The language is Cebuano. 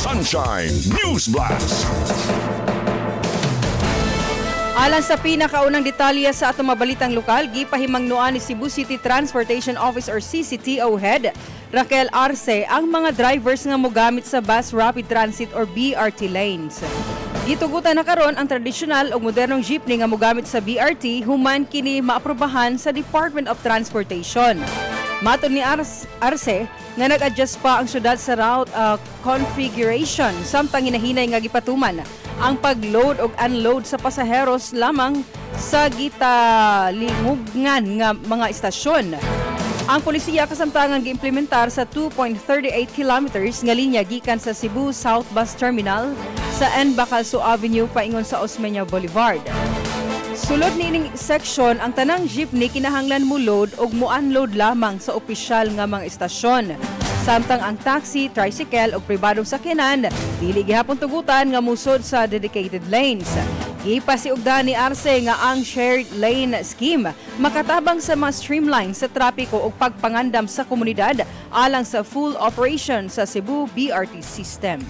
Sunshine News Blast. Alang sa pinakaunang detalye sa atong mabalitang lokal, gipahimangnoan ni Cebu City Transportation Office or CCTO Head Raquel Arce ang mga drivers nga mogamit sa Bus Rapid Transit or BRT lanes. Gitugutan na karon ang tradisyonal ug modernong jeepney nga mogamit sa BRT human kini maaprobahan sa Department of Transportation. Matod ni Arce nga nag-adjust pa ang syudad sa route configuration samtang hinahinay nga gipatuman ang pag-load og unload sa pasaheros lamang sa gitalinghugan nga mga istasyon. Ang polisiya kasamtangan giimplementar sa 2.38 kilometers nga linya gikan sa Cebu South Bus Terminal sa N. Bacalso Avenue paingon sa Osmeña Boulevard. Sulod niining section, ang tanang jeepney kinahanglan mo load og mo-unload lamang sa opisyal nga mga istasyon. Samtang ang taxi, tricycle ug pribadong sakyanan dili gihapon tugutan nga musod sa dedicated lanes. Gipasiugda ni Arce nga ang shared lane scheme makatabang sa mga streamline sa trapiko ug pagpangandam sa komunidad alang sa full operation sa Cebu BRT system.